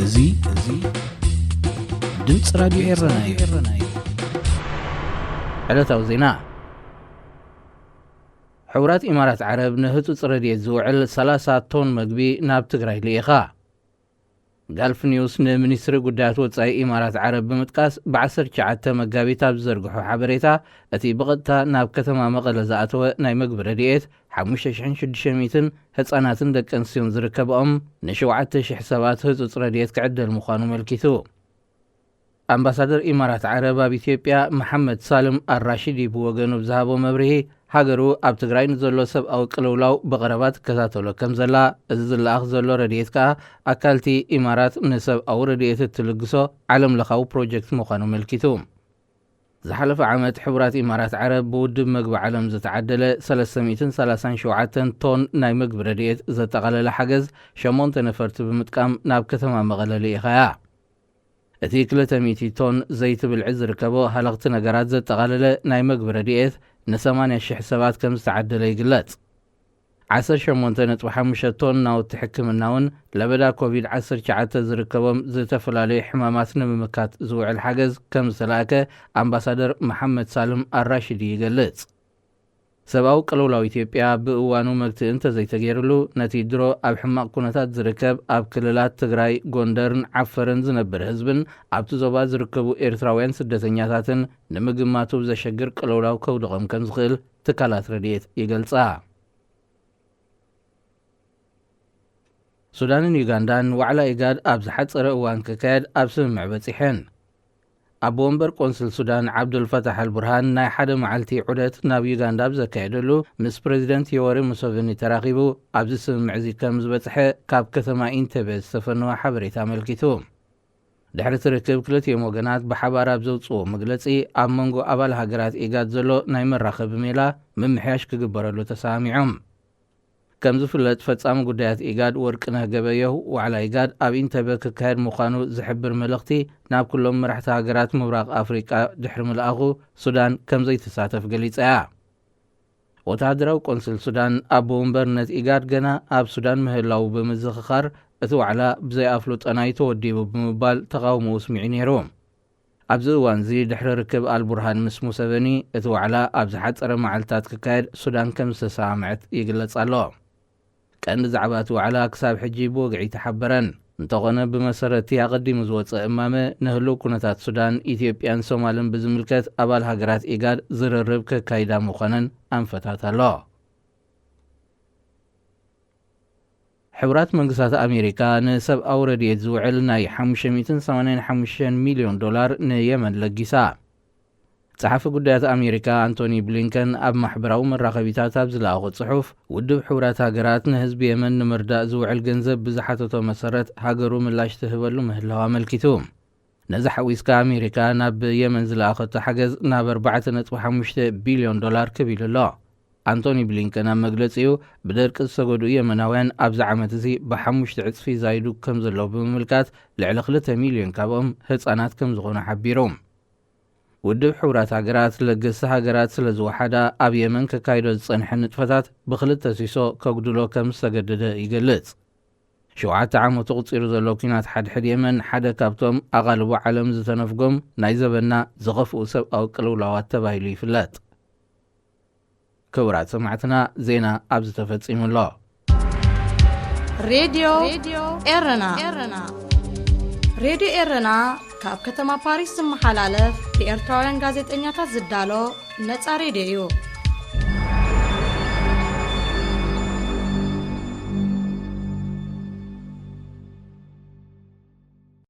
እዚ እዚ ድምፂ ራዲዮ ኤረና እዩ። ዕለታዊ ዜና። ሕቡራት ኢማራት ዓረብ ንህፁፅ ረድኤት ዝውዕል ሰላሳ ቶን መግቢ ናብ ትግራይ ልኢኻ። ጋልፍ ኒውስ ንሚኒስትሪ ጉዳያት ወፃኢ ኢማራት ዓረብ ብምጥቃስ፣ ብ ዓሰርተ ትሽዓተ መጋቢት ኣብ ዝዘርግሖ ሓበሬታ፣ እቲ ብቐጥታ ናብ ከተማ መቐለ ዝኣተወ ናይ መግቢ ረድኤት፣ ሓሙሽተ ሽሕን ሽዱሽተ ሚእትን ህፃናትን ደቂ ኣንስትዮን ዝርከብኦም ንሸውዓተ ሽሕ ሰባት ህፁፅ ረድኤት ክዕደል ምዃኑ መልኪቱ። ኣምባሳደር ኢማራት ዓረብ ኣብ ኢትዮጵያ መሓመድ ሳልም ኣራሺዲ ብወገኑ ብዝሃቦ መብርሂ፣ ሃገሩ ኣብ ትግራይ ንዘሎ ሰብኣዊ ቅልውላው ብቐረባ ትከታተሎ ከም ዘላ፣ እዚ ዝለኣኽ ዘሎ ረድኤት ከኣ ኣካልቲ ኢማራት ንሰብኣዊ ረድኤት እትልግሶ ዓለም ለኻዊ ፕሮጀክት ምዃኑ መልኪቱ። ዝሓለፈ ዓመት ሕቡራት ኢማራት ዓረብ ብውድብ መግቢ ዓለም ዝተዓደለ ሰለስተ ሚእትን ሰላሳን ሸውዓተን ቶን ናይ መግቢ ረድኤት ዘጠቓለለ ሓገዝ ሸሞንተ ነፈርቲ ብምጥቃም ናብ ከተማ መቐለ ልኢኻያ። እቲ ክልተ ሚእቲ ቶን ዘይቲ ብልዒ ዝርከቦ ሃለኽቲ ነገራት ዘጠቓለለ ናይ መግቢ ረድኤት ንሰማንያ ሽሕ ሰባት ከም ዝተዓደለ ይግለጽ። ዓሰርተ ሸሞንተ ነጥቢ ሓሙሽተ ቶን ናውቲ ሕክምና እውን ለበዳ ኮቪድ ዓሰርተ ትሽዓተ ዝርከቦም ዝተፈላለዩ ሕማማት ንምምካት ዝውዕል ሓገዝ ከም ዝተላእከ ኣምባሳደር መሓመድ ሳልም ኣራሽዲ ይገልጽ። ሰብኣዊ ቅልውላው ኢትዮጵያ ብእዋኑ መግትኢ እንተዘይተገይርሉ፣ ነቲ ድሮ ኣብ ሕማቕ ኩነታት ዝርከብ ኣብ ክልላት ትግራይ፣ ጎንደርን ዓፈርን ዝነብር ህዝብን ኣብቲ ዞባ ዝርከቡ ኤርትራውያን ስደተኛታትን ንምግማቱ ዘሸግር ቅልውላው ከውድቖም ከም ዝኽእል ትካላት ረድኤት ይገልጻ። ሱዳንን ዩጋንዳን ዋዕላ ኢጋድ ኣብ ዝሓጸረ እዋን ክካየድ ኣብ ስምምዕ በጺሐን። ኣቦ ወንበር ቆንስል ሱዳን ዓብዱልፈታሕ ኣልቡርሃን ናይ ሓደ መዓልቲ ዑደት ናብ ዩጋንዳ ኣብ ዘካየደሉ፣ ምስ ፕሬዚደንት ዮወሪ ሙሰቨኒ ተራኺቡ ኣብዚ ስምምዕ እዚ ከም ዝበጽሐ ካብ ከተማ ኢንተቤ ዝተፈነወ ሓበሬታ ኣመልኪቱ። ድሕሪ እቲ ርክብ ክልቲኦም ወገናት ብሓባር ኣብ ዘውፅዎ መግለፂ፣ ኣብ መንጎ ኣባል ሃገራት ኢጋድ ዘሎ ናይ መራኸቢ ሜላ ምምሕያሽ ክግበረሉ ተሰማሚዖም። ከም ዝፍለጥ፣ ፈጻሚ ጉዳያት ኢጋድ ወርቅነህ ገበየሁ ዋዕላ ኢጋድ ኣብ ኢንተበ ክካየድ ምዃኑ ዝሕብር መልእኽቲ ናብ ኩሎም መራሕቲ ሃገራት ምብራቕ ኣፍሪቃ ድሕሪ ምልኣኹ፣ ሱዳን ከም ዘይትሳተፍ ገሊጻ እያ። ወተሃደራዊ ቆንስል ሱዳን ኣቦ ወንበርነት ኢጋድ ገና ኣብ ሱዳን ምህላዉ ብምዝኽኻር፣ እቲ ዋዕላ ብዘይ ኣፍልጦና እዩ ተወዲቡ ብምባል ተቓውሞኡ ኣስሚዑ ነይሩ። ኣብዚ እዋን እዚ ድሕሪ ርክብ ኣልቡርሃን ምስ ሙሰቨኒ፣ እቲ ዋዕላ ኣብ ዝሓጸረ መዓልታት ክካየድ ሱዳን ከም ዝተሰማምዐት ይግለጽ ኣሎ። ቀንዲ ዛዕባ እቲ ዋዕላ ክሳብ ሕጂ ብወግዒ ኣይተሓበረን። እንተኾነ፣ ብመሰረት እቲ ኣቐዲሙ ዝወጸ እማመ፣ ንህሉው ኩነታት ሱዳን፣ ኢትዮጵያን ሶማልን ብዝምልከት ኣባል ሃገራት ኢጋድ ዝርርብ ከካይዳ ምዃነን ኣንፈታት ኣሎ። ሕቡራት መንግስታት ኣሜሪካ ንሰብኣዊ ረድኤት ዝውዕል ናይ ሓሙሽተ ሚእትን ሰማንያን ሓሙሽተን ሚልዮን ዶላር ንየመን ለጊሳ። ጸሓፊ ጉዳያት ኣሜሪካ ኣንቶኒ ብሊንከን ኣብ ማሕበራዊ መራኸቢታት ኣብ ዝለኣኾ ጽሑፍ፣ ውድብ ሕቡራት ሃገራት ንህዝቢ የመን ንምርዳእ ዝውዕል ገንዘብ ብዝሓተቶ መሰረት ሃገሩ ምላሽ ትህበሉ ምህላዋ ኣመልኪቱ። ነዚ ሓዊስካ፣ ኣሜሪካ ናብ የመን ዝለኣኸቶ ሓገዝ ናብ ኣርባዕተ ነጥቢ ሓሙሽተ ቢልዮን ዶላር ክብ ኢሉ ኣሎ። ኣንቶኒ ብሊንከን ኣብ መግለጺኡ፣ ብደርቂ ዝሰገዱ የመናውያን ኣብዚ ዓመት እዚ ብሓሙሽተ ዕጽፊ ይዛይዱ ከም ዘለዉ ብምምልካት፣ ልዕሊ ክልተ ሚልዮን ካብኦም ህጻናት ከም ዝኾኑ ሓቢሩ። ውድብ ሕቡራት ሃገራት፣ ለገስቲ ሃገራት ስለ ዝወሓዳ፣ ኣብ የመን ከካይዶ ዝጸንሐ ንጥፈታት ብኽልተ ሲሶ ከጉድሎ ከም ዝተገደደ ይገልጽ። ሸውዓተ ዓመቱ ቁጺሩ ዘሎ ኲናት ሓድሕድ የመን፣ ሓደ ካብቶም ኣቓልቦ ዓለም ዝተነፍጎም ናይ ዘበንና ዝኸፍኡ ሰብኣዊ ቅልውላዋት ተባሂሉ ይፍለጥ። ክቡራት ሰማዕትና፣ ዜና ኣብዚ ተፈጺሙ ኣሎ። ሬድዮ ኤረና። ሬድዮ ኤረና ካብ ከተማ ፓሪስ ዝመሓላለፍ ብኤርትራውያን ጋዜጠኛታት ዝዳሎ ነጻ ሬድዮ እዩ።